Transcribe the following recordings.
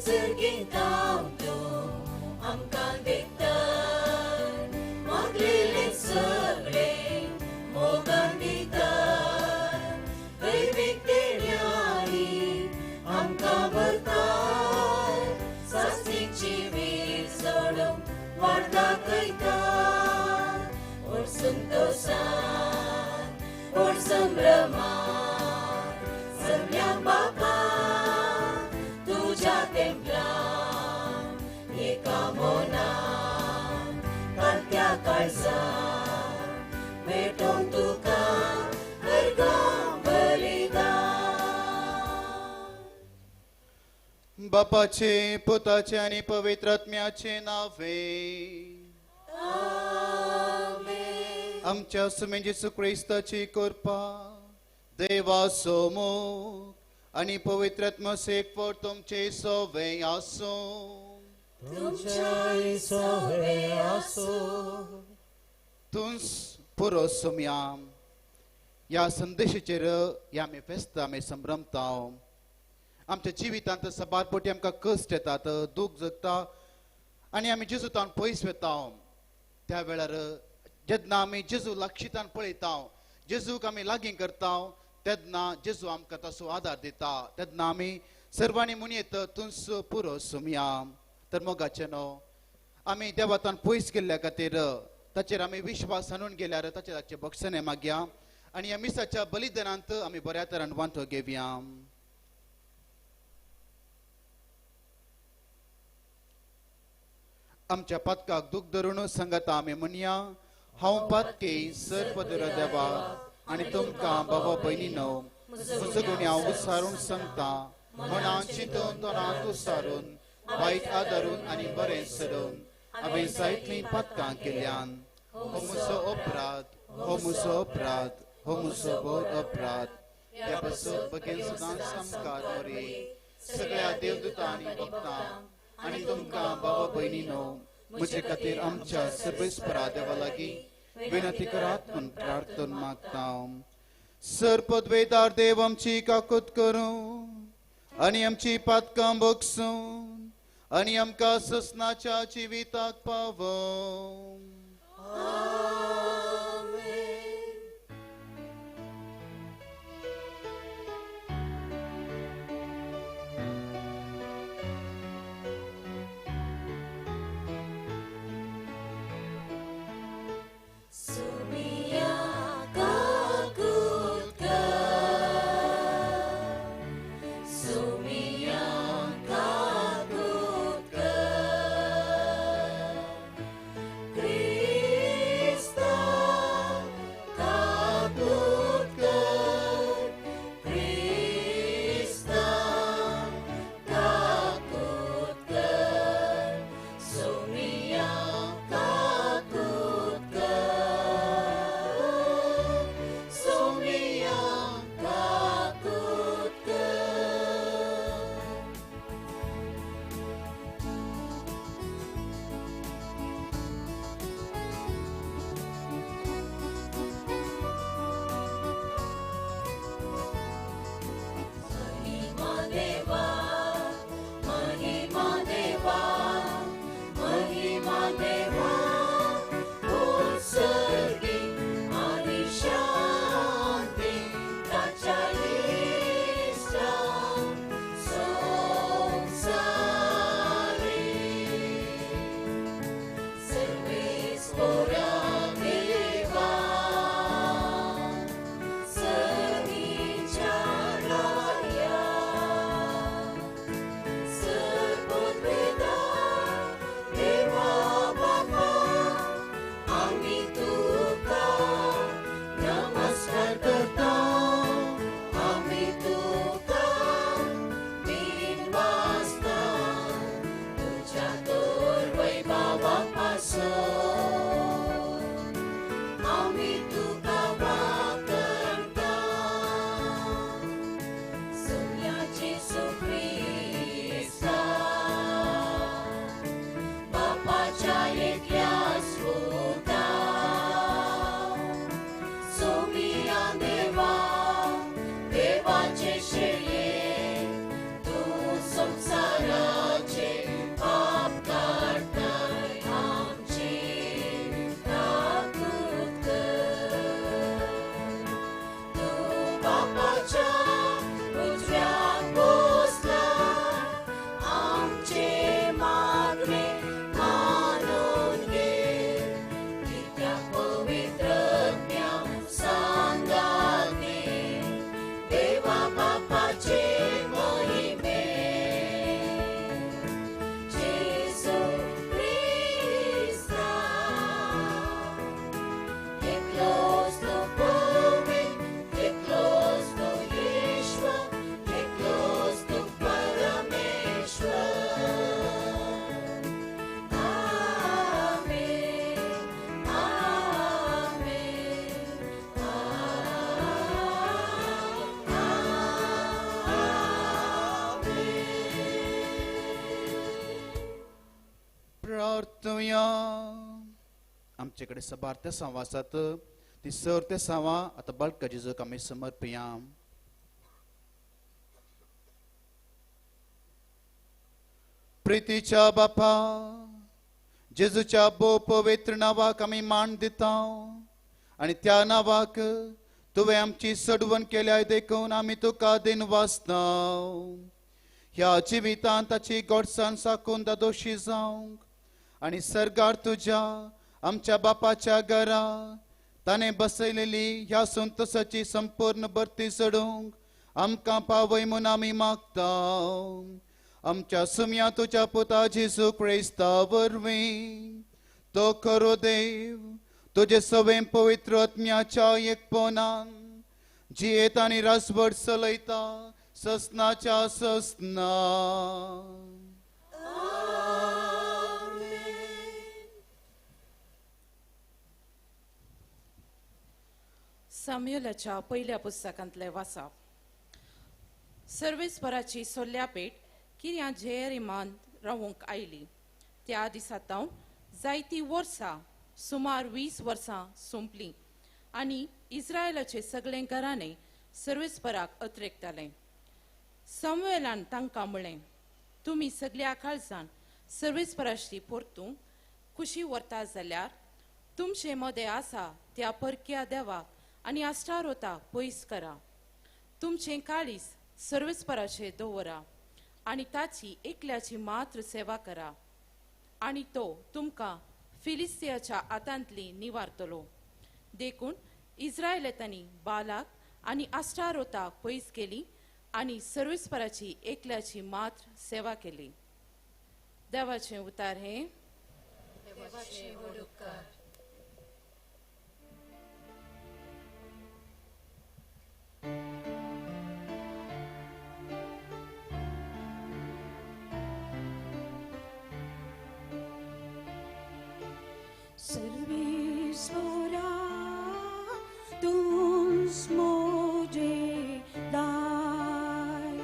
सर्गींताव तूं आमकां देखता मागलेलें सगळें मोगान दिता दैवीक देण्यांनी आमकां भरता सासणीक जिवीत सोडूंक वाट दाखयता व्हड संतोशान व्हड संभ्रमान सगळ्यांक बापा तुज्या तेंपलान एका मनान कांत्या काळजान भेटोवंक तुका अर्गां बलिदान. बापाचे पुताचे आनी पवित्र आत्म्याचे नावे आमच्या सुमे जेसू क्रिस्ताची कृपा देवाचो मोग आनी पवित्र आत्म्याचो एकवट तुमचे सवे आसूं. तुमच्याय सवे आसूं. तूंच पुरो सुमया ह्या संदेशाचेर ह्या आमी फेस्त आमी संभ्रमता. आमच्या जिवितांत सबार पटी आमकां कश्ट येतात, दूख जगता आनी आमी जेजूतान पयस वता. त्या वेळार जेन्ना आमी जेजू लागशितान पळयता, जेजूक आमी लागीं करता, तेन्ना जेजू आमकां तसो आदार दिता. तेन्ना आमी सर्वांनी म्हणयेत तूंच पुरो सुमया. तर मोगाचें न्हू आमी देवातान पयस गेल्ल्या खातीर ताचेर आमी विश्वास हाणून गेल्यार ताचेर ताचें बक्षणें मागया आनी ह्या मिसाच्या बलिदानांत आमी बऱ्या तरान वांटो घेवया. आमच्या पातकाक दूख धरून सांगता आमी म्हणया, हांव पातके सर्वदुर देवा आनी तुमकां बाबा भयणीनो म्हजो गुन्यांव उसारून सांगता, मनान चिंतून तोंडांत उसारून वायट आदारून आनी बरें सरून हांवें जायतलीं पातकां केल्यान. हो म्हजो अपराध, हो म्हजो अपराध, हो म्हजो व्हड अपराध. त्या पासून बगेन सदांच सामकार मोरी सगळ्या देवदूतां आनी भक्तां आनी तुमकां बाबा भयणीनो म्हजे खातीर आमच्या सर्वेस्परा देवा लागीं विनंती करात म्हूण प्रार्थना मागता. सर पदवेदार देव आमची काकूत करूं आनी आमची पातकां बगसूं आनी आमकां ससनाच्या जिविताक पावोवं. सुमिया काकूत कर, सुमिया काकूत कर, क्रिस्ताच्या प्रार्थुया. आमचे कडेन सबार ते सांव आसात, ती सर ते सांवां आतां बाळका जेजूक आमी समर्पया. प्रितीच्या बापा, जेजूच्या भोव पवित्र नांवाक आमी मान दिता आनी त्या नांवाक तुवें आमची सडवण केल्या देखून आमी तुका दिन वाचता. ह्या जिवितांत ताची गोडसाण साकून दादोशी जावंक आनी सर्गार तुज्या आमच्या बापाच्या घरा ताणें बसयलेली ह्या संतोसाची संपूर्ण भरती चडूंक आमकां पावय म्हूण आमी मागता. आमच्या सुम्या तुज्या पुता जेजू क्रिस्ता वरवीं, तो खरो देव, तुजे सवें पवित्र आत्म्याच्या एकपणान जियेत आनी रासवट चलयता ससनाच्या ससना. साम्युलाच्या पयल्या पुस्तकांतले वाचप. सर्वेस्पराची सोल्यापेट किर्या जेरिमान रावूंक आयली. त्या दिसा तावन जायती वर्सां, सुमार 20 वर्सां सोंपलीं आनी इस्रायलाचे सगळे घराणे सर्वेस्पराक अत्रेकताले. सामुएलान तांकां म्हळें, तुमी सगल्या काळजान सर्वेस्पराशी परतूंक खुशी व्हरता जाल्यार तुमचे मदें आसा त्या परक्या देवाक आनी आस्टारोता पयस करा. तुमचें काळीज सर्वेस्पराचेर दवरा आनी ताची एकल्याची मात्र सेवा करा आनी तो तुमकां फिलिस्तियाच्या हातांतली निवारतलो. देखून इस्रायलांनी बालाक आनी आस्टारोताक पयस केली आनी सर्वेस्पराची एकल्याची मात्र सेवा केली. देवाचें उतार हें. देवाचे व्हड उपकार. सर्वेस्परा तूंच म्हजें दाय,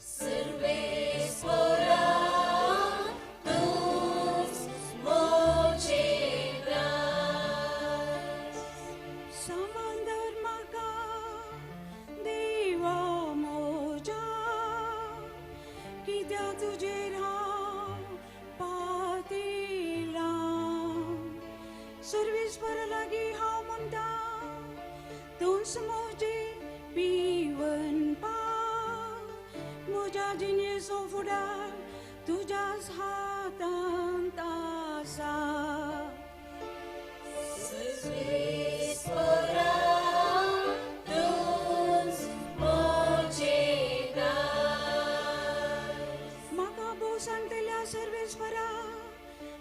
सर्वेस्परा तूंच म्हजें दाय, समंदर म्हाका देवा म्हज्या, कित्याक तुजेर हांव पातिलां. सर्वेस्परा लागीं हांव म्हणटा, तूंच म्हजें पिवन पाव, म्हज्या जिणेचो फुडार तुज्याच हातांत आसा. सर्वेस्परा तूंच म्हजें दाय, म्हाका भोव सांगतल्या सर्वेस्परा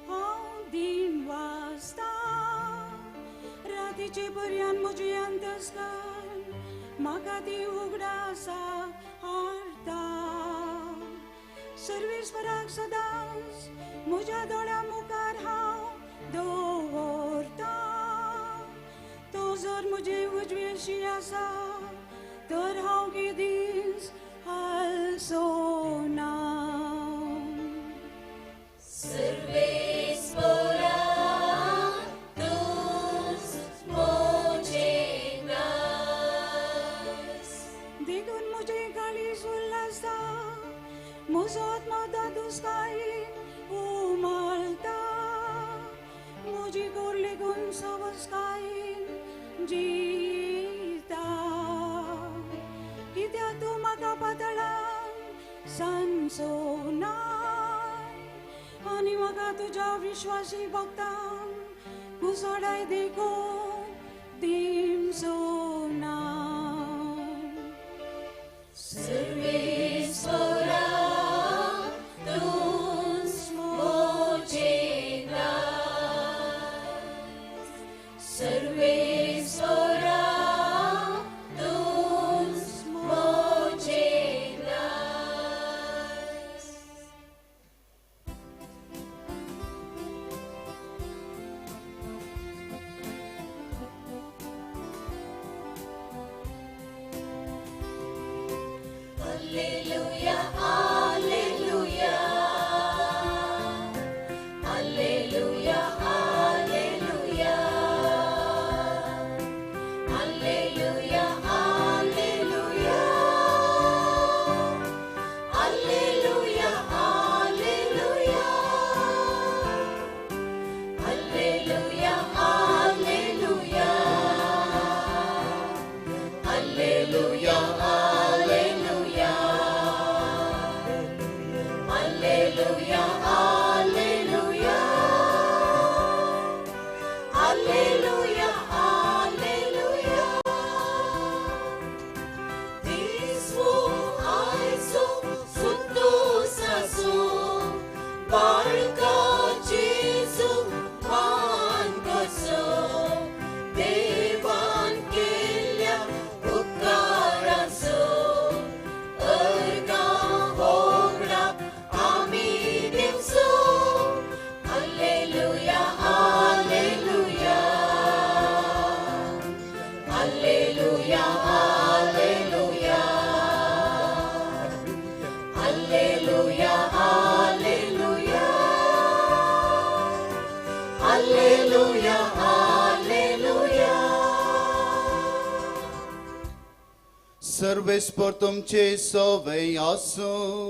हांव दीन वाचता. रातीचे पर्यान म्हजी अंतस्कर्ण म्हाका ती उगडासाक हाडटा. सर्वेस्पराक सदांच म्हज्या दोळ्या मुखार हांव दवरता. तो जर म्हजे उजवेशी आसा तर हांव केदींच हालचो ना. सर्वेस्परा तूंच म्हजें दाय, देखून म्हजें काळीज उल्हासता, म्हजो आत्मो दादोसकायेन उमाळता. म्हजी गोड लेगून सवसकायेन जिता. कित्याक तूं म्हाका पातळान सांजो ना आनी म्हाका तुज्या विश्वासी भक्तांक कुसोडाय देखून दिमचो ना. सर्वेस्परा तूंच म्हजें दाय, सर्वेस्परा तूंच म्हजें दाय. Alleluia, Alleluia, Alleluia, Alleluia. सर्वेस्पर तुमचे सवे आसूं.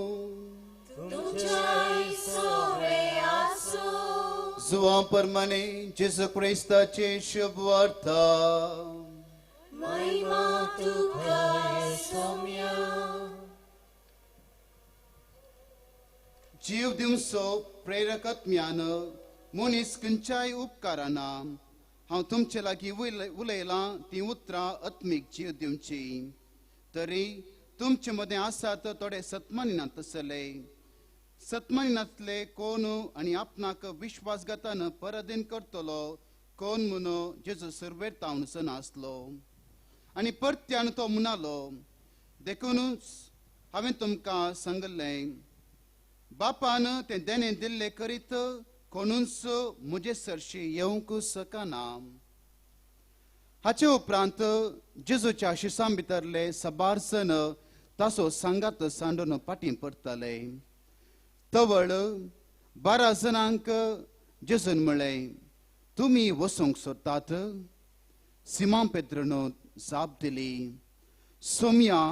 तुमच्याय सवे आसूं. जुवां परमाने जेजू क्रिस्ताचे शुभ वार्ता. महिमा तुका सोम्या. जीव दिवचो प्रेरक ज्ञान मनीस खंयच्याय उपकाराना. हांव तुमचे लागीं उलयलां तीं उतरां आत्मीक जीव दिवची. तरी तुमचे मदें आसात थोडे सत्मानी नासले. सत्मानी नासले कोण आनी आपणाक विश्वासघातान पराधीन करतलो कोण म्हूण जेजू सुरवेर तावन नासलो. आनी परत्यान तो म्हणालो, देखूनच हांवें तुमकां सांगलें, बापान तें देणें दिल्लें करीत कोणूच म्हजे सरशी येवंक शकना. हाचे उपरांत जेजूच्या शिसां भितरले सबार जण ताचो सांगात सांडून फाटीं परताले. तवळ 12 जाणांक जेजून म्हळें, तुमी वचूंक सोदतात? सिमा पेद्रून जाप दिली, सोम्या,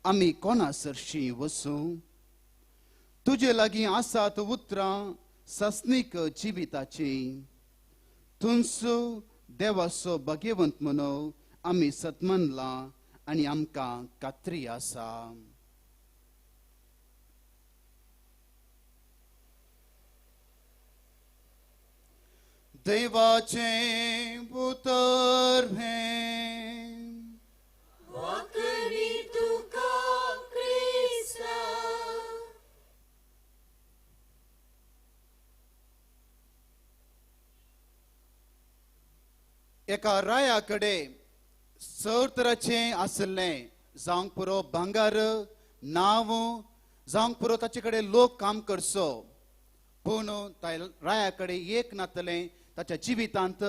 आमी कोणा सरशी वचूं? तुजे लागीं आसात उतरां सासणीक जिविताचीं. तुंच देवाचो भाग्यवंत म्हणून आमी सतमानलां आनी आमकां खात्री आसा. देवाचें उतर हें. वाकणी तुका क्रिस्ता. एका राया कडेन चड तराचें आसलें, जावंक पुरो भांगर, नांव, जावंक पुरो ताचे कडेन लोक काम करचो. पूण त्या राया कडेन एक नातलें, ताच्या जिवितांत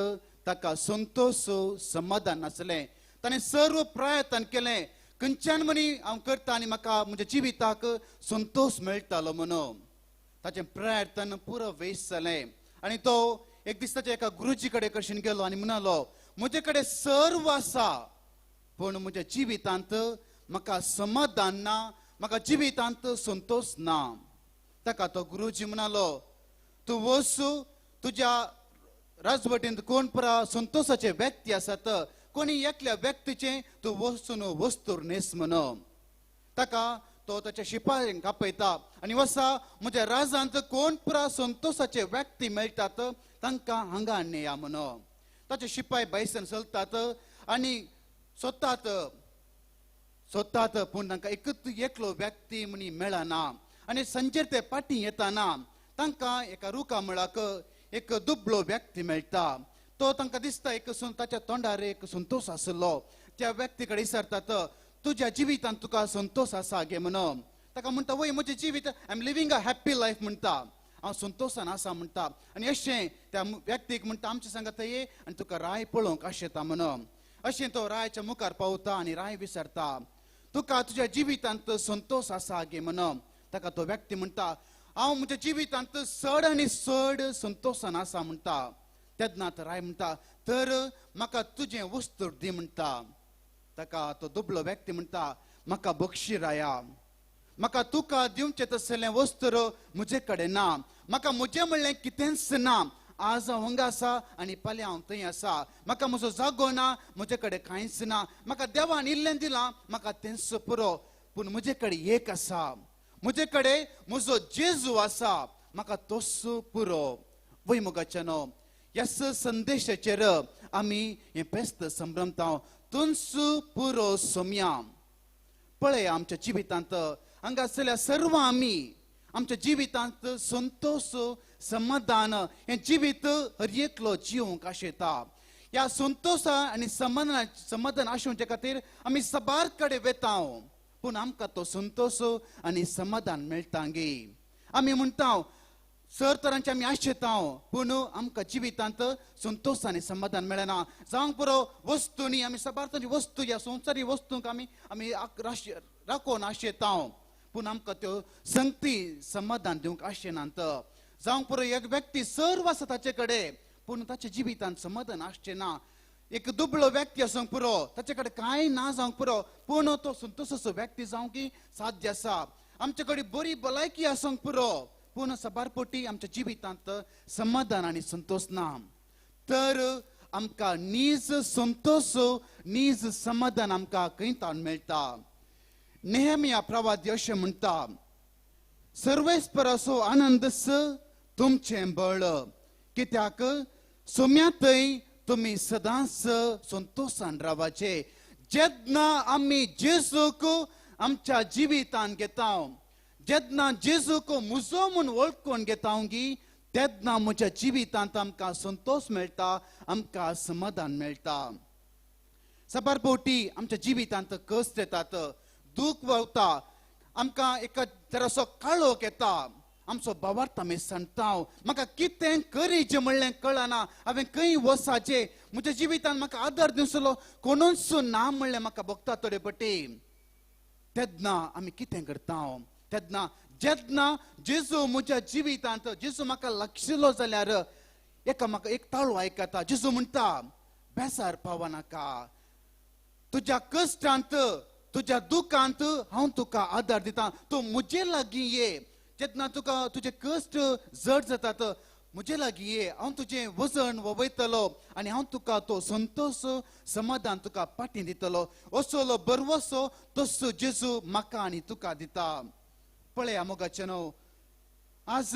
ताका संतोश समाधान नासलें. ताणें सर्व प्रयत्न केलें, खंयच्यान म्हणी हांव करता आनी म्हाका म्हज्या जिविताक संतोश मेळटालो म्हणून. ताचें प्रयत्न पुरो वेस्ट जालें. आनी तो एक दीस ताच्या एका गुरुजी कडेन कशीन गेलो आनी म्हणालो, म्हजे कडेन सर्व आसा, पूण म्हज्या जिवितांत म्हाका समाधान ना, म्हाका जिवितांत संतोश ना. ताका तो गुरुजी म्हणालो, तूं वच, तुज्या राजवटींत कोण परा संतोषाचे व्यक्ती आसात, कोणी एकल्या व्यक्तीचें तूं वचून वस्तूर न्हेस म्हणून. ताका तो ताच्या शिपायांक आपयता आनी वसा म्हज्या राजांत कोण पुरा संतोषाचे व्यक्ती मेळटात तांकां हांगा हाडया म्हणून. ताचे शिपाय भायसान चलतात आनी सोदतात सोदतात, पूण तांकां एकच एकलो व्यक्ती म्हणी मेळना. आनी सांजेर ते फाटीं येताना तांकां एका रुखा मुळाक एक दुबळो व्यक्ती मेळटा. तो तांकां दिसता एक ताच्या तोंडार एक संतोश आसलो. त्या व्यक्ती कडेन विचारतात, तुज्या जिवितांत तुका संतोश आसा गे म्हणून. ताका म्हणटा, वय म्हजें जिवीत, I am living a happy life म्हणटा, हांव संतोशान आसा म्हणटा. आनी अशें त्या व्यक्तीक म्हणटा, आमचे सांगात ये आनी तुका राय पळोवंक आशेता म्हणून. अशें तो रायाच्या मुखार पावता आनी राय विचारता, तुका तुज्या जिवितांत संतोश आसा गे म्हणून. ताका तो व्यक्ती म्हणटा, हांव म्हज्या जिवितांत चड आनी चड संतोशान आसा म्हणटा. तेन्ना तो राय म्हणटा, तर म्हाका तुजें वस्तूर दी म्हणटा. ताका तो दुबळो व्यक्ती म्हणटा, म्हाका बक्षी राया, म्हाका तुका दिवचें तसलें वस्तूर म्हजे कडेन ना, म्हाका म्हजें म्हणलें कितेंच ना, आज हांव हांगा आसा आनी फाल्यां हांव थंय आसा, म्हाका म्हजो जागो ना, म्हजे कडेन कांयच ना, म्हाका देवान इल्लें दिलां, म्हाका तेंच पुरो, पूण म्हजे कडेन एक आसा, म्हजे कडेन म्हजो जेजू आसा, म्हाका तोच पुरो. वय मोगाच्यानो, ह्या संदेशाचेर आमी हें फेस्त संभ्रमता, तुंच पुरो सोम्या. पळय आमच्या जिवितांत हांगा आसलेल्या सर्व आमी आमच्या जिवितांत संतोश समाधान हें जिवीत हर एकलो जिवंक आशेता. ह्या संतोशा आनी समाधान आशोवचे खातीर आमी साबार कडेन वेता, पूण आमकां तो संतोश आनी समाधान मेळटा गे. आमी म्हणटा सर तरांचे आमी आशेता, पूण आमकां जिवितांत संतोश आनी समाधान मेळना. जावंक पुरो वस्तूंनी आमी साबार तरांची वस्तू ह्या संवसारी वस्तूंक आमी आमी राखोवन आशेता, पूण आमकां त्यो संगती समाधान दिवंक आसचें नात. जावंक पुरो एक व्यक्ती सर्व आसा ताचे कडेन, पूण ताच्या जिवितांत समाधान आसचें ना. एक दुबळो व्यक्ती आसूंक पुरो, ताचे कडेन कांय ना जावंक पुरो, पूण तो संतोशाचो व्यक्ती जावंक साध्य आसा. आमचे कडेन बरी भलायकी आसूंक पुरो, पूण साबार पटी आमच्या जिवितांत समाधान आनी संतोश ना. तर आमकां नीज संतोश, नीज समाधान आमकां खंय तावन मेळटा? नेहमिया प्रवादी अशें म्हणटा, सर्वेस्पराचो आनंद तुमचें बळ, कित्याक सोम्यांतय तुमी सदांच संतोशान रावाचे. जेन्ना आमी जेजूक आमच्या जिवितान घेता, जेन्ना जेजूक म्हजो म्हूण वळखून घेता गी, तेन्ना म्हज्या जिवितांत आमकां संतोश मेळटा, आमकां समाधान मेळटा. साबार फावटी आमच्या जिवितांत कश्ट येतात, दूख व्हांवता, आमकां एका जरासो काळोख येता, आमचो भावार्थ आमी सांगता, म्हाका कितें करीचें म्हणलें कळना, हांवें खंय वसाचें, म्हज्या जिवितांत म्हाका आदार दिवचो कोणूच ना म्हणलें म्हाका भोगता थोडे पटी. तेन्ना आमी कितें करता? तेन्ना जेन्ना जेजू म्हज्या जिवितांत, जेजू म्हाका लागशिल्लो जाल्यार एका म्हाका एक ताळो आयकता. जेजू म्हणटा, बेजार पावनाका, तुज्या कश्टांत, तुज्या दुखांत हांव तुका आदार दिता, तूं म्हजे लागीं ये. जेन्ना तुका तुजे कश्ट जड जातात, म्हजे लागीं ये, हांव तुजें वजन वयतलो आनी हांव तुका तो संतोश समाधान तुका पाटी दितलो. असलो बरवसो तसो जेजू म्हाका आनी तुका दिता. पळया मोगाचें न्हू, आज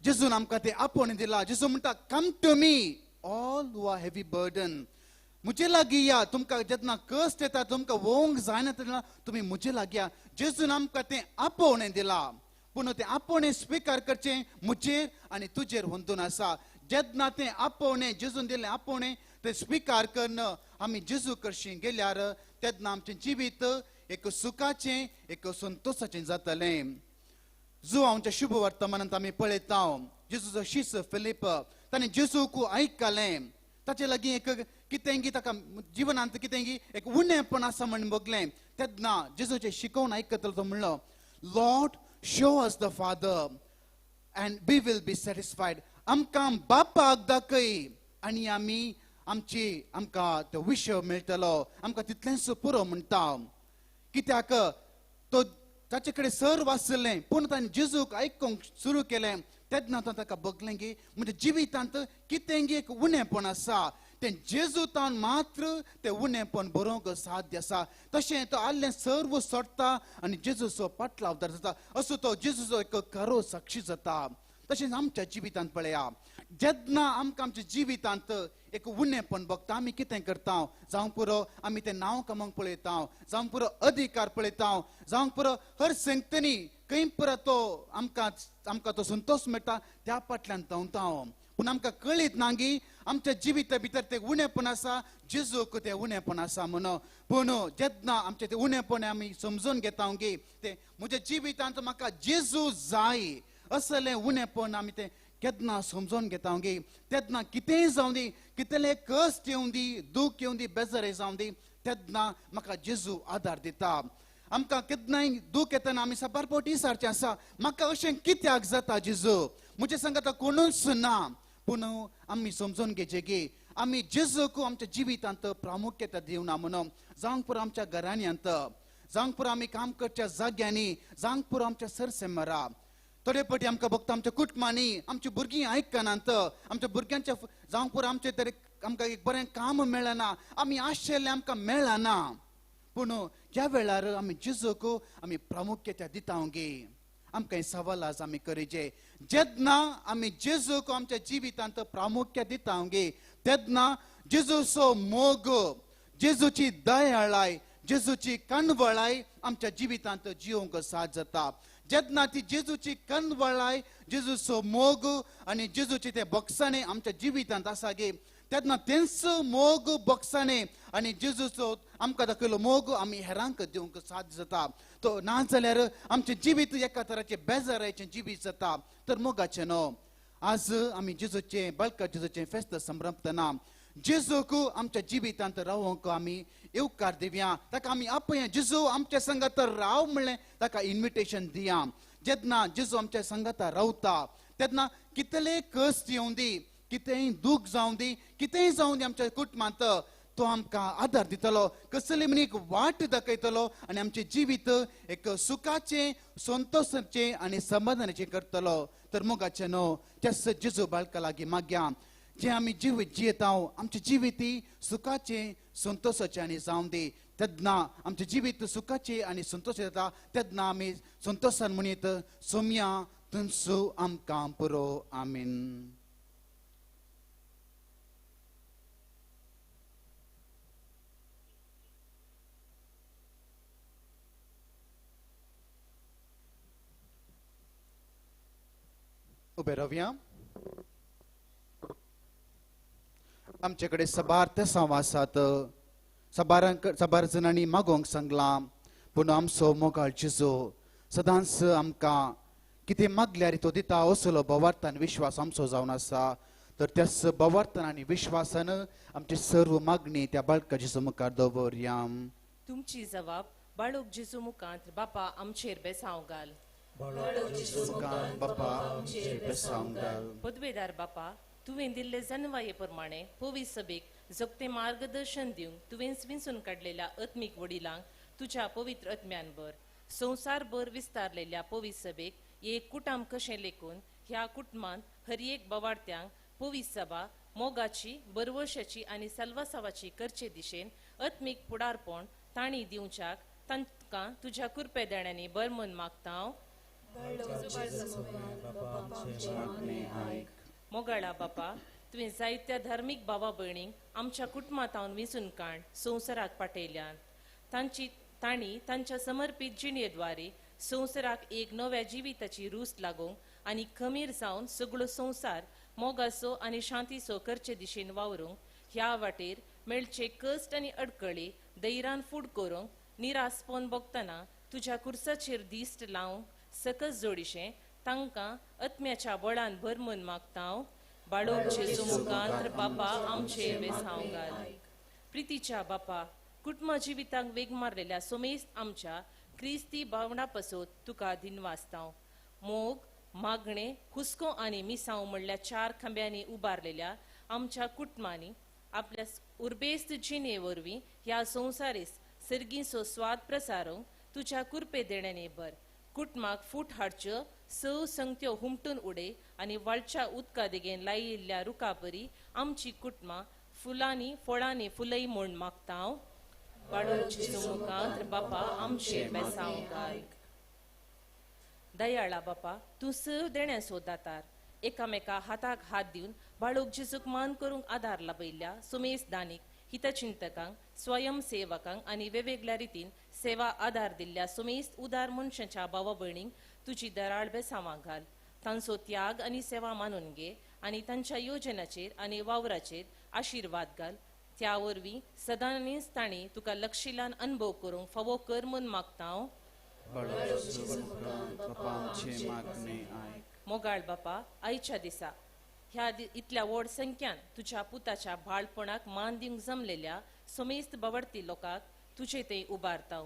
जेजून आमकां तें आपोवणें दिलां. जेजू म्हणटा, come to me all who are heavy burden, म्हजे लागीं या. तुमकां जेन्ना कश्ट येता, तुमकां वोंक जायना तेन्ना तुमी म्हजे लागीं या. जेजून आमकां तें आपोवणें दिलां, पूण तें आपोवणें स्विकार करचें म्हजेर आनी तुजेर हुंदून आसा. जेन्ना तें आपोवणें जेजून दिलें आपोवणें तें स्विकार करून आमी जेजू कडशीं गेल्यार तेन्ना आमचें जिवीत एक सुखाचें, एक संतोशाचें जातलें. जुवांच्या शुभ वर्तमानांत आमी पळयता, जेजूचो शिस फिलीप ताणें जेजूक आयकलें, ताचे लागीं एक कितें ताका जिवनांत कितें एक उणेपण आसा म्हण बगलें. तेन्ना जेजूचें शिकोवन आयकतलो तो म्हणलो, Lord show us the father and we will be satisfied. आमकां बापाक दाखय आनी आमी आमची आमकां तो विशय मेळटलो, आमकां तितलेंच पुरो म्हणटा. कित्याक तो ताचे कडेन सर वाचलें, पूण ताणें जेजूक आयकूंक सुरू केलें. तेन्ना तो ताका बगलें की म्हज्या जिवितांत कितें एक उणेपण आसा, तें जेजूतान मात्र तें उणेपण बरोवंक साध्य आसा. तशें तो आल्लें सर्व सोडटा आनी जेजूचो पाटलावदार जाता, असो तो जेजूचो एक खरो साक्षी जाता. तशेंच आमच्या जिवितांत पळया, जेन्ना आमकां आमच्या जिवितांत एक उणेपण बगता, आमी कितें करता? जावंक पुरो आमी तें नांव कमोवंक पळयता, जावंक पुरो अधिकार पळयता, जावंक पुरो हर संगतनी खंय परत तो आमकां आमकां तो संतोश मेळटा त्या फाटल्यान धांवता. पूण आमकां कळीत ना की आमच्या जिविता भितर तें उणेपण आसा, जेजूक तें उणेपण आसा म्हणून. पूण जेन्ना आमचें तें उणेपण आमी समजून घेता की तें म्हज्या जिवितांत म्हाका जेजू जाय असलें उणेपण आमी तें केन्ना समजून घेता गी, तेन्ना कितेंय जावं दी, कितले कश्ट येवं दी, दूख येवं दी, बेजारे जावं दी, तेन्ना म्हाका जेजू आदार दिता. आमकां केन्नाय दूख येतना आमी साबार फावटी सारचें आसा, म्हाका अशें कित्याक जाता जेजू, म्हजे सांगता कोणूच ना. पूण आमी समजून घेवचें की आमी जेजूक आमच्या जिवितांत प्रामुख्यता दिवना म्हणून. जावंक पुरो आमच्या घराण्यांत, जावंक पुरो आमी काम करच्या जाग्यांनी, जावंक पुरो आमच्या सरसेमरा. थोडे फावटी आमकां बगता आमच्या कुटुंबांनी आमची भुरगीं आयकनात, आमच्या भुरग्यांच्या जावंक पुरो आमचे तरी आमकां एक बरें काम मेळना, आमी आशिल्लें आमकां मेळना. पूण ज्या वेळार आमी जेजूक आमी प्रामुख्यता दिता गी, आमकां हें सवाल आज आमी करीचे. जेन्ना आमी जेजूक आमच्या जिवितांत प्रामुख्य दिता गी, तेन्ना जेजूचो मोग, जेजूची दयाळाय, जेजूची कनवळाय आमच्या जिवितांत जिवंक साथ जाता. जेन्ना ती जेजूची कनवळाय, जेजूचो मोग आनी जेजूचे ते बक्षाणे आमच्या जिवितांत आसा गे, तेन्ना तेंच मोग बक्षाणे आनी जेजूचो आमकां दाखयलो मोग आमी हेरांक दिवंक साथ जाता. तो ना जाल्यार आमचें जिवीत एका तराचें बेजाराचें जिवीत जाता. तर मोगाचें न्हू, आज आमी जेजूचें बालका जेजूचें फेस्त संभ्रमतना जेजूक आमच्या जिवितांत रावंक आमी येवकार दिवया, ताका आमी आपया. जेजू आमच्या संगात राव म्हणलें ताका इन्विटेशन दिया. जेन्ना जेजू आमच्या संगाता रावता तेन्ना कितले कश्ट येवं दी, कितेंय दूख जावं दी, कितेंय जावं दी आमच्या कुटुंबांत तो आमकां आदार दितलो, कसली म्हण एक वाट दाखयतलो आनी आमचें जिवीत एक सुखाचें, संतोशाचें आनी समाधानाचें करतलो. तर मोगाचें न्हू त्याच जेजू बाळका लागीं मागया, जें आमी जिवीत जियेता आमचें जिवीत सुखाचें, संतोशाचें आनी जावं दी. तेन्ना आमचें जिवीत सुखाचें आनी संतोशाचें जाता तेन्ना आमी संतोशान म्हणीत सोम्या तुमचो आमकां पुरो. आमीन. उबे रावया. आमचे कडेन सबार तेसांव आसात, सबार जणांनी मागोवंक सांगलां, पूण आमचो मोगाळ जेजू सदांच आमकां कितें मागल्यार तो दिता असलो भावार्थान विश्वास आमचो जावन आसा. तर त्याच भावार्थान आनी विश्वासान आमची सर्व मागणी त्या बाळका जेजू मुखार दवरया. तुमची जबाब बाळूक जेजू मुखांत बापा आमचेर बेसांव घाल. बापा आमचेर बेसांव घाल. पदवेदार बापा, तुवें दिल्ले जनवाये प्रमाणे पवी सभेक जगते मार्गदर्शन दिवंक तुवें विंचून काडलेल्या आत्मीक वडिलांक तुज्या पवित्र आत्म्यान भर. संवसारभर विस्तारलेल्या पवी सभेक एक कुटाम कशें लेखून ह्या कुटुंबांत हर एक बवार्त्यांक पवी सभा मोगाची, बरवशाची आनी सल्वासावाची करचे दिशेन आत्मीक फुडारपण तांणी दिवच्याक तांकां तुज्या कृपे देण्यांनी बर मन मागता. मोगाळा बापा, तुवें जायत्या धार्मीक भावा भयणींक आमच्या कुटुंबांत विंचून काण संवसाराक पाठयल्यान. तांणी तांच्या समर्पीत जिणेद्वारे संवसाराक एक नव्या जिविताची रूच लागूंक आनी खमीर जावन सगळो संवसार मोगाचो आनी शांतीचो करचे दिशेन वावरूंक ह्या वाटेर मेळचे कश्ट आनी अडकळी धैर्यान फूड करूंक निरासपण भोगतना तुज्या कुर्साचेर दिश्ट लावंक सकस जोडिशें तांकां आत्म्याच्या बळान भर म्हूण मागता. बाळोक जेजू मुखांत बापा आमचेर बेसांव घाल. प्रितीच्या बापा, कुटुंब जिविताक वेग मारलेल्या सोमेस्त आमच्या क्रिस्ती भावना पासत तुका दिनवासता. मोग, मागणे, हुस्को आनी मिसांव म्हणल्या चार खांब्यांनी उबारलेल्या आमच्या कुटुंबांनी आपल्या उर्बेस्त जिणे वरवीं ह्या संवसारीस सर्गीचो स्वाद प्रसारूंक तुज्या कृपे देण्यांनी भर. कुटुंबाक फूट हाडच्यो स संगत्यो हुमटून उडय आनी वाळच्या उदका देगेन लायिल्ल्या रुखापरी आमची कुटुंबां फुलांनी फळांनी फुलय म्हूण मागता. बाळोक मुखांत बापा आमचेर बेसांव घाल. दयाळा बापा, तूं स देण्याचो दातार. एकामेका हाताक हात दिवन बाळोक जेजूक मान करूंक आदार लाबयल्ल्या सुमेस दानीक, हितचिंतकांक, स्वयंसेवकांक आनी वेगवेगळ्या रितीन सेवा आदार दिल्ल्या सुमेस्त उदार मनशाच्या भावा भयणींक तुजी दराळ बेसांवां घाल. तांचो त्याग आनी सेवा मानून घे आनी तांच्या योजनाचेर आनी वावराचेर आशिर्वाद घाल. त्या वरवीं सदांनीच तांणी तुका लक्षिलान अनुभव करूंक फावो कर म्हूण मागता. मोगाळ बापा, आयच्या दिसा ह्या इतल्या व्हड संख्यान तुज्या पुताच्या बाळपणाक मान दिवंक जमलेल्या समेस्त बावडती लोकांक तुजे थंय उबारता.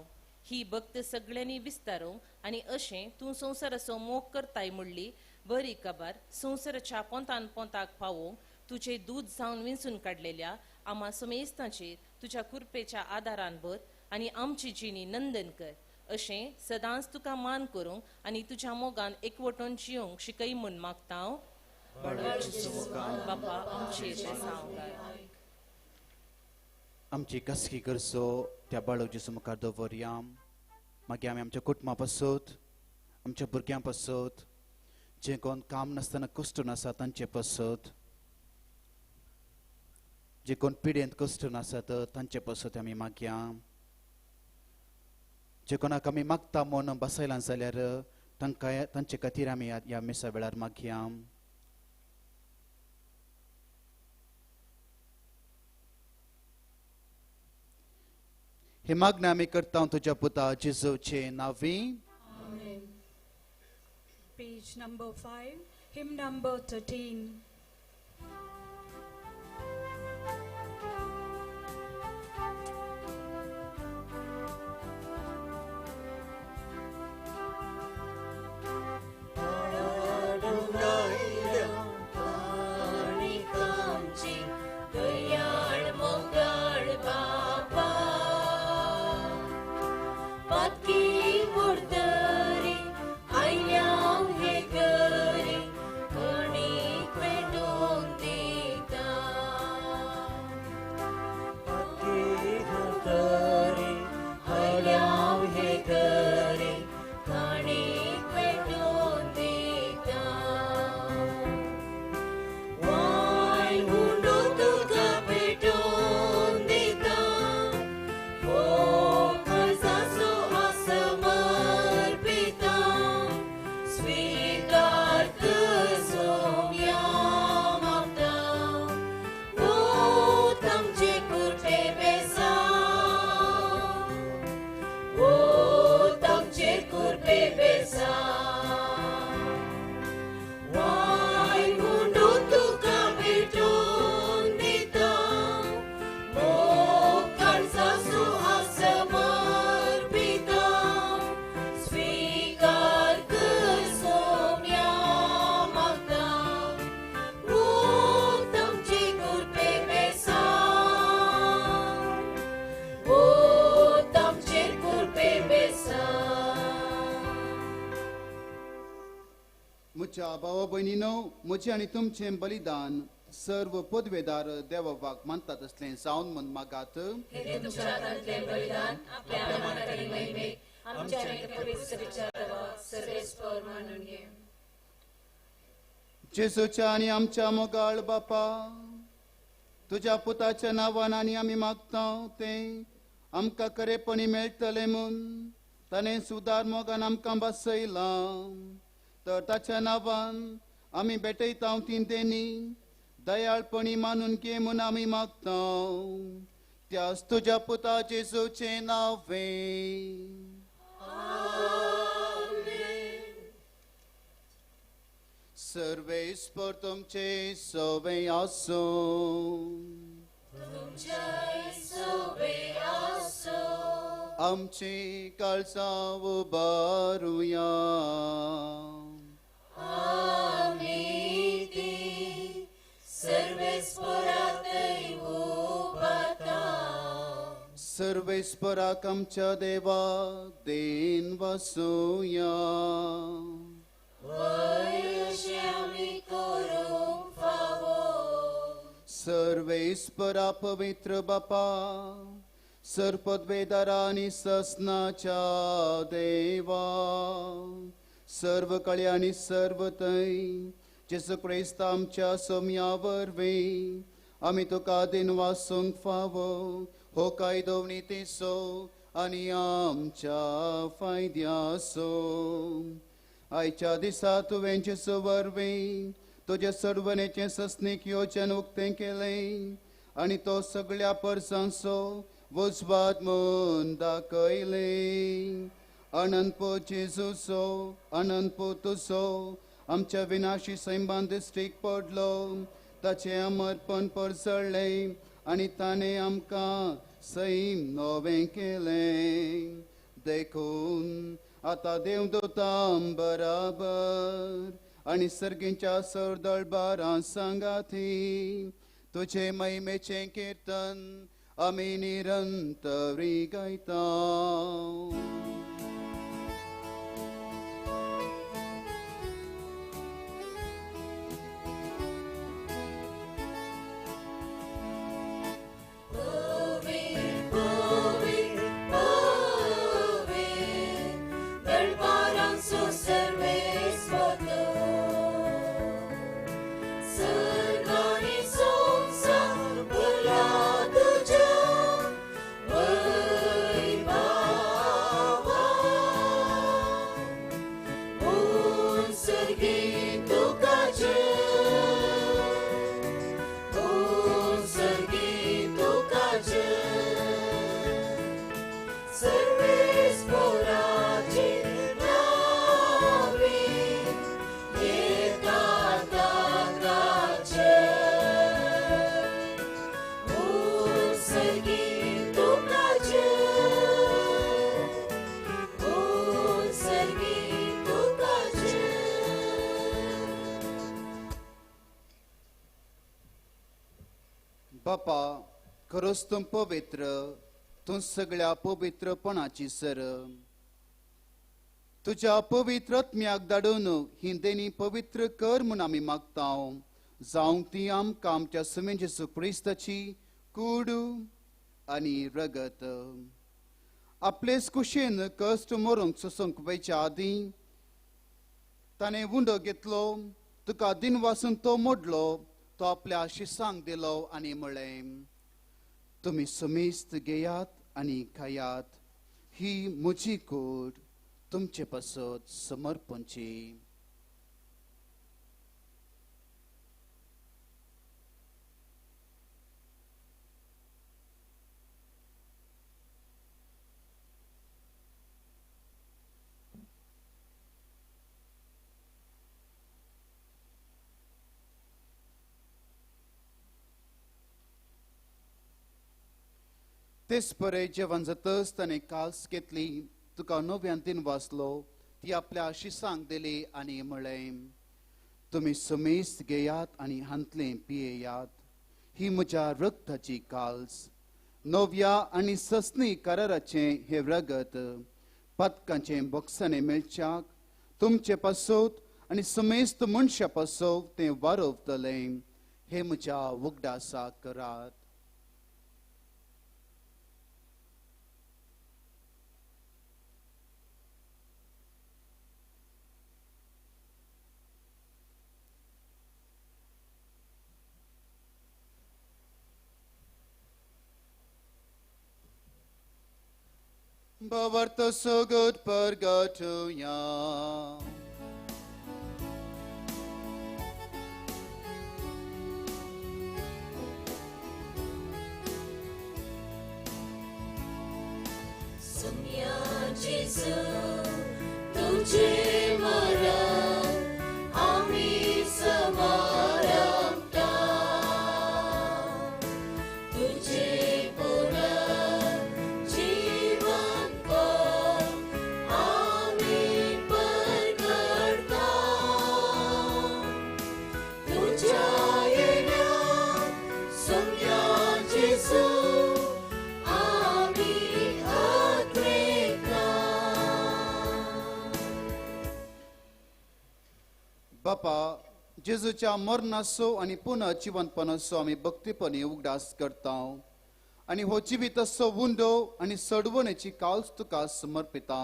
ही भक्त सगळ्यांनी विस्तारूंक आनी अशें तूं संवसाराचो मोग करताय म्हणली बरी खबर संवसाराच्या पोंतान पोंताक पावोवंक तुजे दूद जावन विंचून काडलेल्या आमा समेस्तांचेर तुज्या कृपेच्या आदारान भर आनी आमची जिणी नंदन कर. अशें सदांच तुका मान करूंक आनी तुज्या मोगान एकवटून जियोंक शिकय म्हूण मागता. बापा आमचेर बेसांव घाल. आमची कसकी करचो त्या बाळक जेजू मुखार दवरया. मागीर आमी आमच्या कुटुंबा पासत, आमच्या भुरग्यां पासत, जे कोण काम नासतना कश्ट आसा तांचे पासत, जे कोण पिडेंत कश्ट आसात तांचे पासत आमी मागया. जे कोणाक आमी मागता म्हूण बसयलां जाल्यार तांकां तांचे खातीर आमी ह्या मिसा वेळार मागया. हे मागणें आमी करता तुज्या पुता जेजूचे नांवी. Page number 5, hymn number 13. स्वीकार कर सोम्या मागता ओ तुमचे कृपे बेसा ओ तुमचे कृपे बेसा वाय मुंडो तुका भेटून दिता मोग काळजा सुहास समर्पिता स्वीकार कर सोम्या मागता ओ तुमचे कृपे बेसा ओ तुमचे कृपे बेसा. म्हज्या भावा भयणीनो, म्हजें आनी तुमचें बलिदान सर्व पदवेदार देवबाक मानतात असलें जावन म्हूण मागात. हे तुमच्या हातांतलें बलिदान आपल्या मनात आनी महिमेक आमच्या आनी पवित्र विचारावा सर्वेस्पर मानून घे. जेजूच्या आनी आमच्या मोगाळ बापा, तुज्या पुताच्या नांवान आनी आमी मागता तें आमकां खरेपणी मेळटलें म्हूण ताणें सुदार मोगान आमकां बसयलां. तर ताच्या नांवान आमी भेटयता ती देणी दयाळपणी मानून घे म्हूण आमी मागता. त्याच तुज्या पुता जेजूचें नांवे. सर्वेस्पर तुमचे सवे आसूं. तुमच्याय सोबे आसो. आमची काळजां उबारुया. आमी ती सर्वेस्परातय उबाता. सर्वेस्पराक आमच्या देवा देन वसुया. वय अशें आमी करूंक फावो. सर्वेस्परा पवित्र बापा, सर्पद्वेदारा आनी ससनाच्या देवा, सर्व कळे आनी सर्व थंय जेजू क्रिस्त आमच्या सोम्या वरवीं आमी तुका दिन वासूंक फावो हो कायदो नितीचो आनी आमच्या फायद्याचो. आयच्या दिसा तुवें जेजू वरवीं तुजे सर्वनेचें सस्नीक योजन उक्तें केलें आनी तो सगळ्या परसांचो वजवाद म्हूण दाखयलें. अनंतपो जेजूचो अनंतपो तुजो आमच्या विनाशी सैमान दिश्टीक पडलो, ताचें अमरपण परजळ्ळें आनी ताणें आमकां सैम नवें केलें. देखून आतां देवदूतां बराबर आनी सर्गींच्या सरदळबारां सांगाती तुजे महिमेचें किर्तन आमी निरंतरी गायता. बापा, खरोच तूं पवित्र, तूं सगळ्या पवित्रपणाची सर. तुज्या पवित्र आत्म्याक धाडून ही देणी पवित्र कर म्हूण आमी मागता. जावंक ती आमकां आमच्या सुमेन जेजू क्रिस्ताची कूड आनी रगत. आपलेच कुशेन कश्ट मरूंक सोसूंक वयच्या आदीं ताणें उंडो घेतलो, तुका दिनवासून तो मोडलो, तो आपल्या शिसांक दिलो आनी म्हळें, तुमी सुमेस्त घेयात आनी खायात, ही म्हजी कूड तुमचे पासत समर्पणची. तेच परे जेवण जातच ताणें काल्स घेतली, तुका नव्यान तीन वाचलो, ती आपल्या शिसांक दिली आनी म्हळें, तुमी समेस्त घेयात आनी हांतलें पियेयात, ही म्हज्या रक्ताची काल्स, नव्या आनी ससनी कराराचें हें रगत पातकांचें बोक्साणें मेळच्याक तुमचे पासत आनी समेस्त मनशा पासत तें वारवतलें, हें म्हज्या उगडासाक करात. Bavarta sugod purgatoria. Sumya Jesu, tujhe maran, ami samaramta. Tujhe बापा, जेजूच्या मरणाचो आनी पुनः जिवनपणाचो आमी भक्तीपणी उगडास करता आनी हो जिविताचो उंडो आनी सडवणेची काल्स तुका समर्पिता.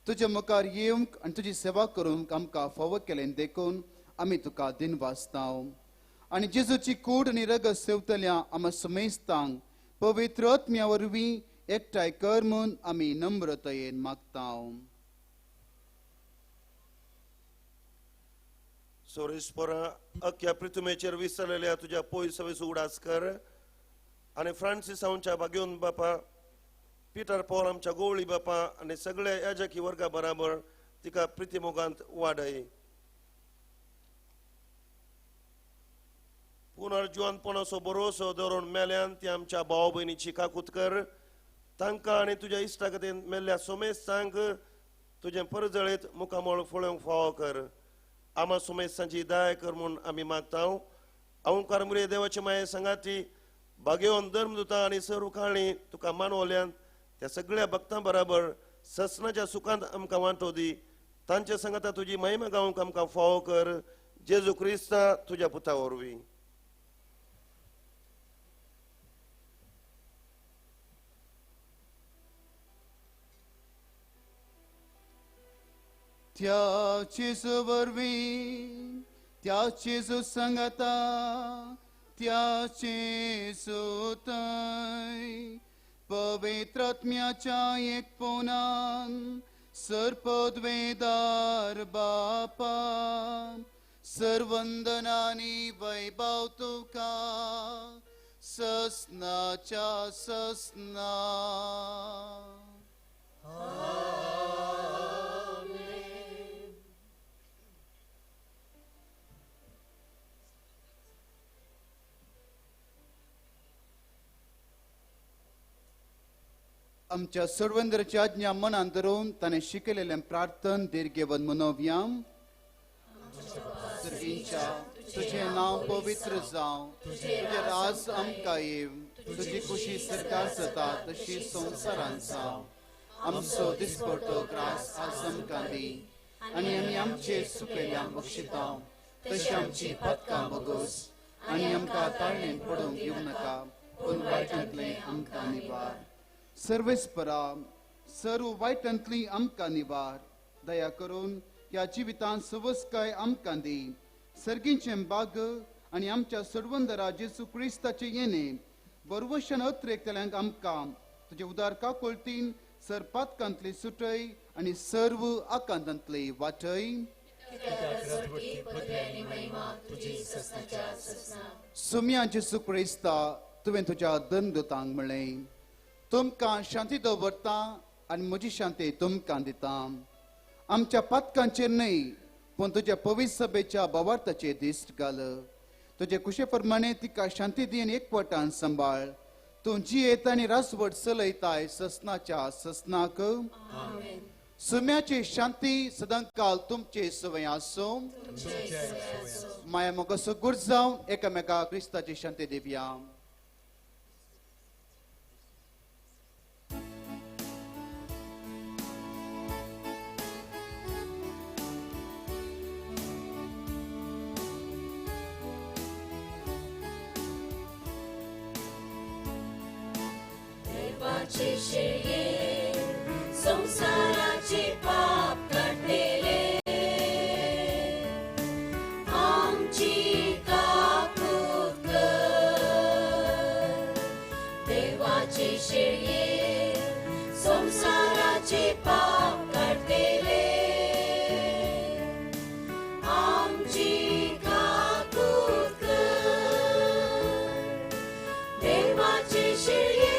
तुजे मुखार येवंक आनी तुजी सेवा करूंक आमकां फावो केलें देखून आमी तुका दिनवासता. आनी जेजूची कूड आनी रगत सेवतल्या आमा समेस्तांक पवित्र आत्म्या वरवीं एकठांय कर म्हूण आमी नम्रतायेन मागता. सोरेस्परा अख्या पृथ्वीचेर विसरलेल्या तुज्या पयस उगडास कर आनी फ्रांसीस आमच्या भाग्योन बापा, पिटर पॉल आमच्या गोवळी बापा आनी सगळ्या याजकी वर्गा बराबर तिका प्रितीमोगांत वाडय. पुनर्जिवनपणाचो भरोसो धरून मेल्यान ती आमच्या भाव भयणीची काकूत कर, तांकां आनी तुज्या इश्टागतीन मेल्ल्या सोमेस्तांक तुजें परजळीत मुखामळ फळोवंक फावो कर. आमा सुमेस्तांची दया कर म्हूण आमी मागता. अवंकार मुरे देवाचे माये सांगाती भाग्यवन धर्मदुता आनी सर्व काळी तुका मानवल्यान त्या सगळ्या भक्तां बराबर ससनाच्या सुखांत आमकां वांटो दी. तांचे सांगाता तुजी महिमा गावंक आमकां फावो कर, जेजू क्रिस्ता तुज्या पुता वरवीं. त्या जेजू वरवीं, त्या जेजू सांगाता, त्या जेजू थंय पवित्र आत्म्याच्या एकपणान सर्पद्वेदार बापा, सर्वंदनानी वैभव तुका ससनाच्या ससना. आमच्या सर्वेंद्राची आज्ञा मनान धरून ताणें शिकयलेलें प्रार्थन दीर्घेवन मनोवया. सर्गींच्या तुजें नांव पवित्र जावं, तुजें राज आमकां येवं, तुजी खुशी सरकार जाता तशी संवसारांत जावं. आमचो दिसपडटो ग्रास आज आमकां दी आनी आमी आमचे सुकेल्या बक्षिता तशी आमची पातकां बगोस आनी आमकां ताळणेन पडूंक येवं नाका, पूण वायटांतलें आमकां निवार. सर्वेस्परा सर्व वायटांतली आमकां निवार, दया करून ह्या जिवितांत सवसकाय आमकां दी. सर्गींचें बाग आनी आमच्या सर्वंदरा जेजू क्रिस्ताचें येणें बरवशान अत्रेकतल्यांक आमकां तुजे उदार काकोळतीन सर पातकांतली सुटय आनी सर्व आकांतांतली वाटय. सुम्या जेजू क्रिस्ता, तुवें तुज्या दंदुतांक म्हणलें, तुमकां शांती दवरता आनी म्हजी शांती तुमकां दिता. आमच्या पातकांचेर न्हय पूण तुज्या पवित्र सभेच्या भावार्थाचेर दिश्ट घाल. तुजे कुशे प्रमाणे तिका शांती दी आनी एकवटान सांबाळ. तूं जियेत आनी रासवट चलयताय ससनाच्या ससनाक. सुम्याची शांती सदांकाल तुमचे सवय आसूं. माया मोग सुगूर जावन एकामेका क्रिस्ताची शांती दिवया. देवाची शेळये संसाराचे पाप काडलेले आमची काकूत कर. देवाची शेळये संसाराचे पाप काडलेले आमची काकूत कर. देवाची शेळये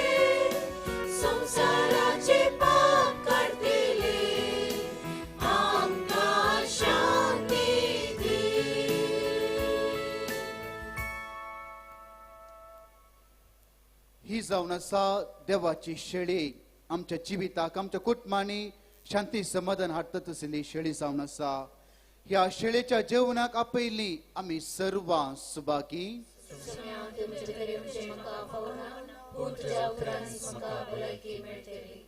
संसाराचे पाप काडलेले आमकां शांती दी. ही जावन आसा देवाची शेळी आमच्या जिविताक आमच्या कुटुंबांनी शांती समाधान हाडटा तसली शेळी जावन आसा. ह्या शेळेच्या जेवणाक आपयली आमी सर्वां सुभागी. तुमचे तरेचे म्हाका फावना पूण तुज्या उपरांत म्हाका भलायकी मेळटली.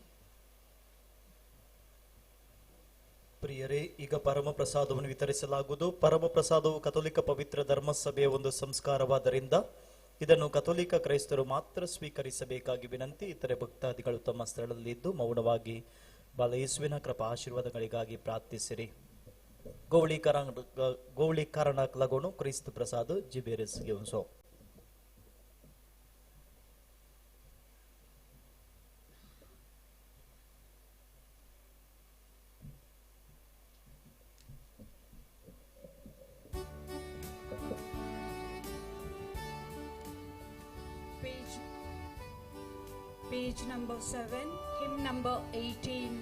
ಪ್ರಿಯರೇ, ಈಗ ಪರಮ ಪ್ರಸಾದವನ್ನು ವಿತರಿಸಲಾಗುವುದು. ಪರಮ ಪ್ರಸಾದವು ಕಥೋಲಿಕ ಪವಿತ್ರ ಧರ್ಮಸಭೆಯ ಒಂದು ಸಂಸ್ಕಾರವಾದ್ದರಿಂದ ಇದನ್ನು ಕಥೋಲಿಕ ಕ್ರೈಸ್ತರು ಮಾತ್ರ ಸ್ವೀಕರಿಸಬೇಕಾಗಿ ವಿನಂತಿ. ಇತರೆ ಭಕ್ತಾದಿಗಳು ತಮ್ಮ ಸ್ಥಳದಲ್ಲಿದ್ದು ಮೌನವಾಗಿ ಬಾಲಯೇಸುವಿನ ಕೃಪಾ ಆಶೀರ್ವಾದಗಳಿಗಾಗಿ ಪ್ರಾರ್ಥಿಸಿರಿ. ಗೋವಳೀಕರಣಕ್ಕೆ ಲಗೋಣು ಕ್ರಿಸ್ತ ಪ್ರಸಾದ ಜಿಬೇರಿಸ್ ಗೆವನ್ಸೋ. Page number 7, hymn number 18.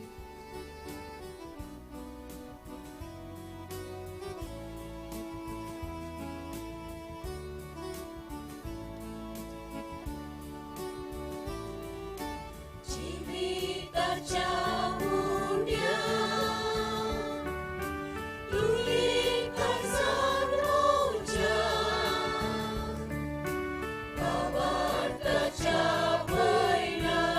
जिविताच्या उंड्या तुवें सांगोवच्या भावार्थाच्या पयणात.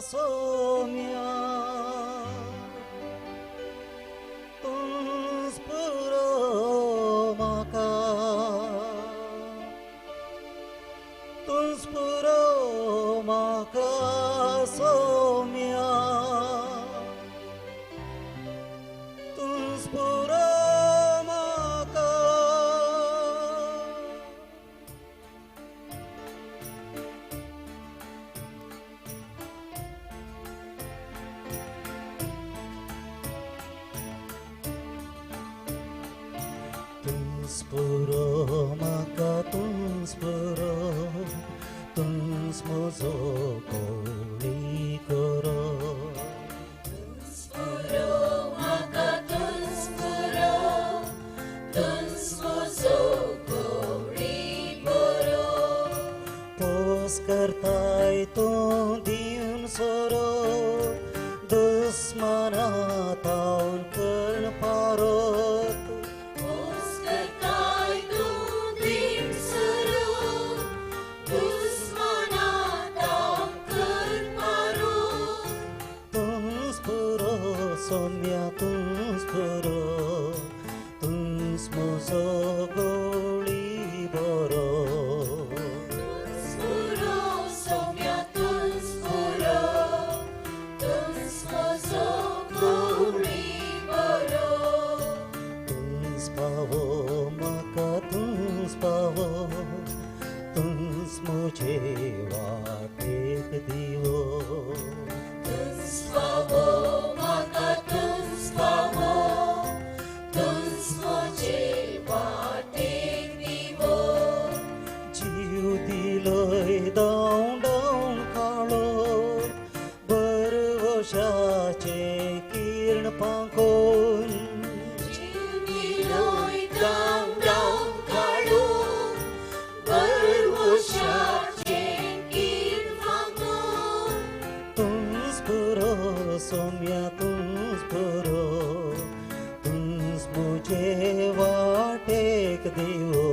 सोम्या तूंच पुरो म्हाका तूंच पुरो म्हाका सोम्या तूंच पुरो म्हाका. तूंच पुरो म्हाका तूंच पुरो तूंच म्हजो कोळी करो पुरो म्हाका तूंच पुरो तूंच म्हजो गोडी बरो पोस करताय तूं दिवन सोरो दुस्मना तावन कर्ण पारोत पोस करताय तूं दिवन सरो दुस्मना तावन कर पारो तूंच पुरो सोम्या तूंच पुरो तूंच म्हजो गोळी बरो तूंच पुरो सोम्या तूंच पुरो तूंच म्हजो गोडी बरो तूंच पावो म्हाका तूंच पावो तूंच म्हजे वाटेक दिवो तूंच पावो म्हाका तूंच पावो तूंच म्हजे वाटेक दिवो जीव दिलोय धांव धांव काळो बरवशाचे किर्ण पांकोन जीव दिलोय धांव धांव काळो बरवशाचे किर्ण फांकोन तूंच पुरो सोम्या तूंच पुरो तूंच म्हजे वाटेक दिवो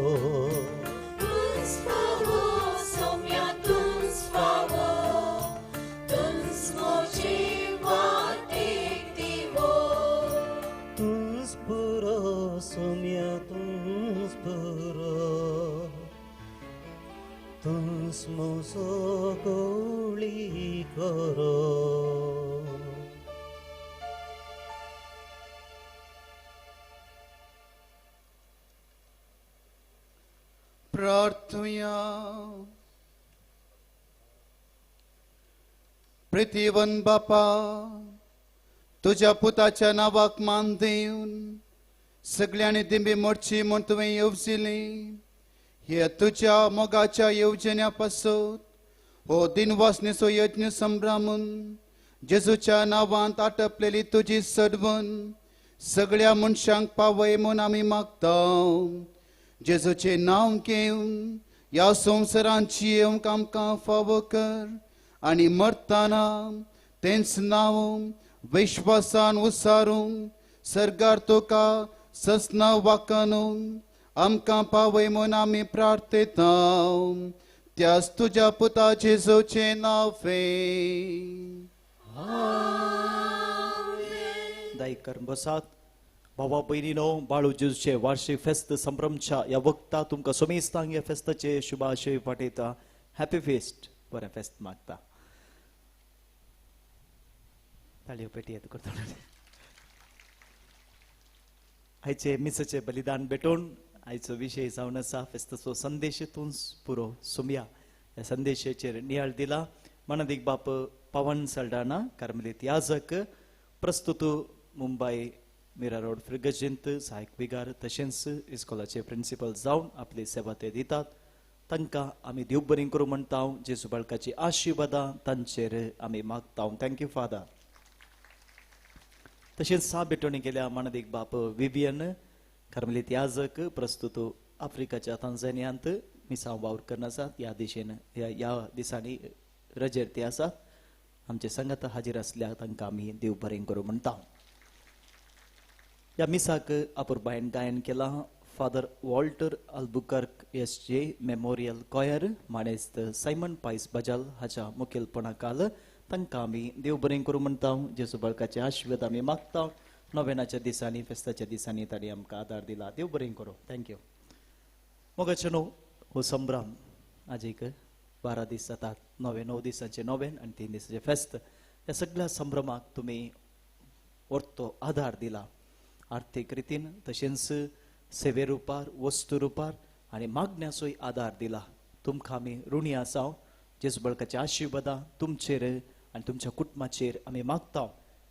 तूंच पावो सोम्या तूंच पावो तूंच म्हजे वाटेक दिवो तूंच पुरो सोम्या तूंच पुरो तूंच म्हजो गोळी करो. प्रार्थुया. प्रितीवन बापा तुज्या पुताच्या नांवाक मान दिवन सगळ्यांनी दिंबी मोडची म्हूण तुवें येवजिली हे तुज्या मोगाच्या येवजण्या पासत हो दिनवासनेचो यज्ञ संभ्रामून जेजूच्या नांवांत आटपलेली तुजी सडवण सगळ्या मनशांक पावय म्हूण आमी मागता. जेजूचें नांव घेवन ह्या संवसारांत जियेवंक आमकां फावो कर आनी मरतना तेंच नांव विश्वासान उसारून सर्गार तुका ससना वाकानून आमकां पावय म्हूण आमी प्रार्थेता. त्याच तुज्या पुता जेजूचें नांव. दायकर बसात. भावा भयणीनो, बाळू जेजूचे वार्षिक फेस्त संभ्रमच्या ह्या वक्ता तुमकां सोमेस्तांक ह्या फेस्ताचे शुभाशय पाठयता. हॅपी फेस्ट, बरें फेस्त मागता. ताळयो पेटयेत करता. आयचे मिसाचे बलिदान भेटोवन आयचो विशय जावन आसा फेस्ताचो संदेश तूंच पुरो सोमया. ह्या संदेशाचेर नियाळ दिला मानादीक बाप पवन सल्डाना, कार्मेलीत याजक, प्रस्तुत मुंबय मिरा रोड फ्रिगजींत सहायक विगार तशेंच इस्कॉलाचे प्रिंसिपल जावन आपली सेवा ते दितात. तांकां आमी देव बरी करूं म्हणटा. जेजू बाळकाची आशिर्वादां तांचेर आमी मागता. Thank you father. तशेंच सा भेटवणी केल्या मानादीक बाप विवियन, कार्मेलीत याजक, प्रस्तुत आफ्रिकाच्या तांझानियांत मिसांव वावर करून आसात. ह्या दिशेन ह्या दिसांनी रजेर ते आसात. आमचे संगत हाजीर आसल्या तांकां आमी देव बरें करूं म्हणटा. ह्या मिसाक अपुरबायेन गायन केलां Father Walter Albuquerque S J memorial choir, माणेस्त Simon पायस बजाल हाच्या मुखेलपणा खाल तांकां आमी देव बरें करूं म्हणटा. जेजू बाळकाचे आशिर्वाद आमी मागता. नोवेनाच्या दिसांनी फेस्ताच्या दिसांनी तांणी आमकां आदार दिला. देव बरें करूं. Thank you. मोगाचे न्हू हो संभ्रम आज एक 12 दीस जातात. 9 दिसांचे नोवेन आनी 3 दिसांचे फेस्त. ह्या सगळ्या संभ्रमाक तुमी orto आधार दिला आर्थीक रितीन तशेंच सेवे रुपार वस्तू रुपार आनी मागण्याचोय आधार दिला. तुमकां आमी ऋणी आसा. जेजू बाळकाचे आशिर्वादां तुमचेर आनी तुमच्या कुटुंबाचेर आमी मागता.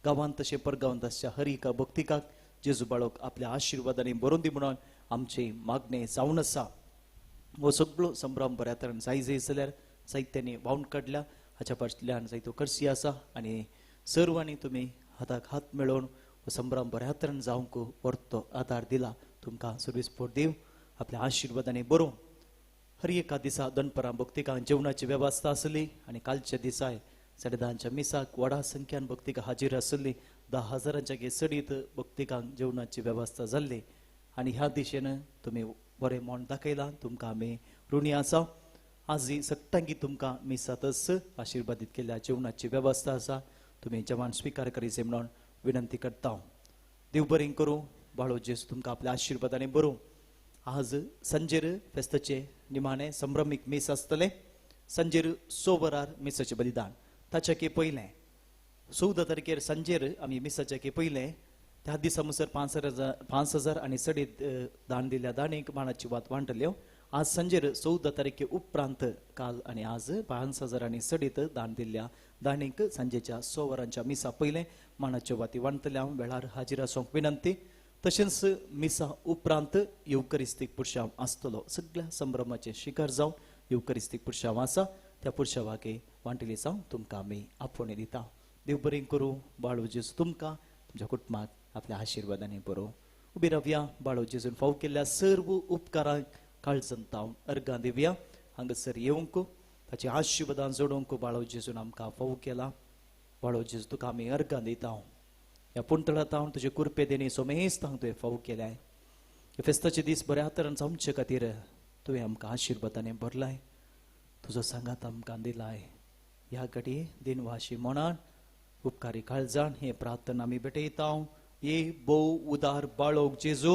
गांवांत तशें परगांवांत आसच्या हर एका भक्तिकाक जेजू बाळक आपल्या आशिर्वादांनी भरून दी म्हणून आमची मागणें जावन आसा. हो सगळो संभ्रम बऱ्या तरेन जाय जाय जाल्यार जायत्यांनी व्हांवन काडल्या. हाच्या फाटल्यान जायत्यो कर्सी आसा आनी सर्वांनी तुमी हाताक हात मेळोवन हो संभ्रम बऱ्या तरेन जावंक परतो आदार दिला. तुमकां सर्वीस पोट देव आपल्या आशिर्वादांनी बरोवन. हर एका दिसा दनपरां भक्तिकांक जेवणाची वेवस्था आसली आनी कालच्या दिसाय 10:30 मिसाक व्हडा संख्यान भक्तिकां हाजीर आसली. 10,000 चडीत भक्तिकांक जेवणाची वेवस्था जाल्ली आनी ह्या दिशेन तुमी बरें म्हण दाखयलां. तुमकां आमी ऋणी आसा. आज सट्टांगी तुमकां मिसातच आशिर्वादीत केल्ल्या जेवणाची वेवस्था आसा. तुमी जेवण स्विकार करीचे म्हणून विनंती करता. देव बरें करूं. बाळो जेजू तुमकां आपल्या आशिर्वादांनी बरोवं. आज सांजेर फेस्ताचे निमाणें संभ्रमीक मीस आसतलें. सांजेर 6 वरार मिसाचें बलिदान. ताच्या की पयलें 14 तारखेर सांजेर आमी मिसाच्या की पयलें त्या दिसा मुसर 5,000 आनी चडीत दान दिल्या दाणीक माणाची वात वांटल्यो. आज सांजेर 14 तारखे उपरांत काल आनी आज 5,000 आनी चडीत दान दिल्ल्या दाणीक सांजेच्या 6 वरांच्या मिसा पयलें माणाच्यो वाती वांटल्या. वेळार हाजीर आसूंक विनंती. तशेंच मिसा उपरांत येवकरिस्तीक पुरशांव आसतलो. सगळ्या संभ्रमाचें शिकार जावं येवकरिस्तीक पुरशांव आसा. त्या पुरशावाके वांटिली जावं तुमकां आमी आपोवणें दिता. देव बरें करूं. बाळो जेजू तुमकां तुमच्या कुटुंबाक आपल्या आशिर्वादांनी बरोवं. उबी रावया. बाळो जेजून फाव केल्ल्या सर्व उपकारांक काळजांत तावन अर्गां दिवया. हांगासर येवंक ताचे आशिर्वादान जोडूंक बाळो जेजून आमकां फाव केला. बाळो जेजू तुका आमी अर्गां दिता. ह्या पुणतळा तावन तुजे कुरपे देणी सोमेस्तांक तुवें फाव केल्याय. फेस्ताचे दीस बऱ्या तरेन जावचे खातीर तुवें आमकां आशिर्वादांनी भरलाय. तुजो सांगात आमकां दिलाय. ह्या घडी दिनवाशी म्हणान उपकारी काळजान हे प्रार्थना आमी भेटयता. ये भोव उदार बाळोक जेजू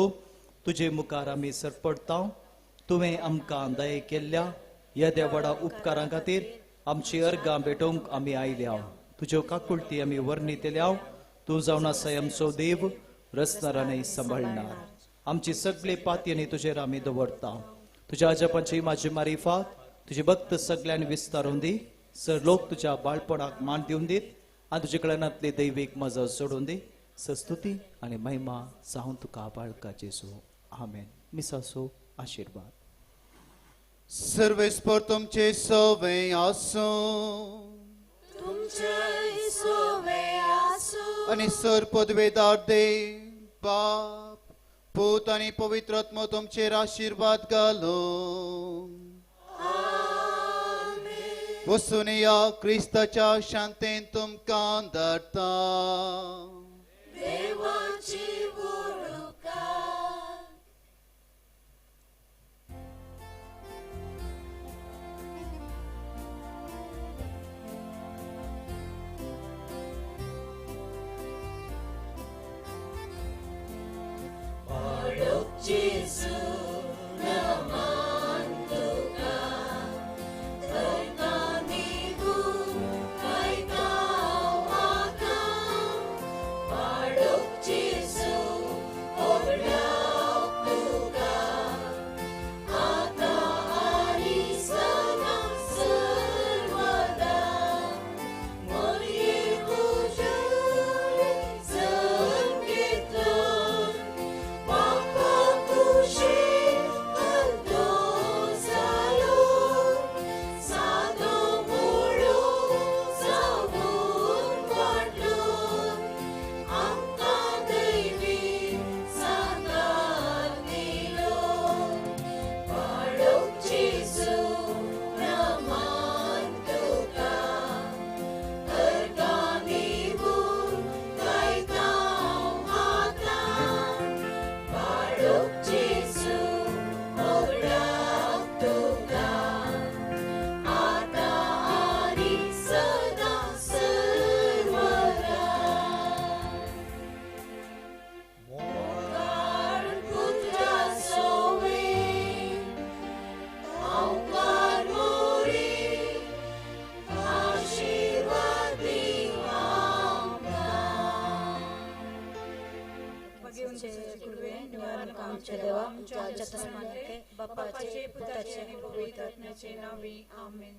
तुजे मुखार आमी सरपडटा. तुवें आमकां दये केल्ल्या येद्या व्हडा उपकारां खातीर आमची अर्गां भेटोवंक आमी आयल्या. तुज्यो काकुळटी आमी वर्णितल्या. तूं जावन आसाय आमचो देव रचणारांनी सांबाळणार. आमची सगळी पातयेनी तुजेर आमी दवरता. तुज्या आजपांची म्हाजी मारिफात तुजे भक्त सगळ्यांनी विस्तारून दी. सर लोक तुज्या बाळपणाक मान दिवन दीत आनी तुजे कडेनांतली दैवीक मजा सोडून दी. सस्तुती आनी महिमा जावन तुका बाळका जेजू. आमेन. मिसाचो आशिर्वाद. सर्वेस्पर तुमचे सवे आसूं. तुमचे सवे आसूं. आनी सर पदवेदार देव बाप पूत आनी पवित्र आत्मो तुमचेर आशिर्वाद घालो. वसून या क्रिस्ताच्या शांतेन तुमकां धाडटा. देवाची उडुकार. बाळोक जेजू नमन तुका. बाळोक जेजू. आमच्या देवा, आमच्या तस्मानते बापाचे, पुताचे आनी पवित्र आत्म्याचे नांवी, आमेन.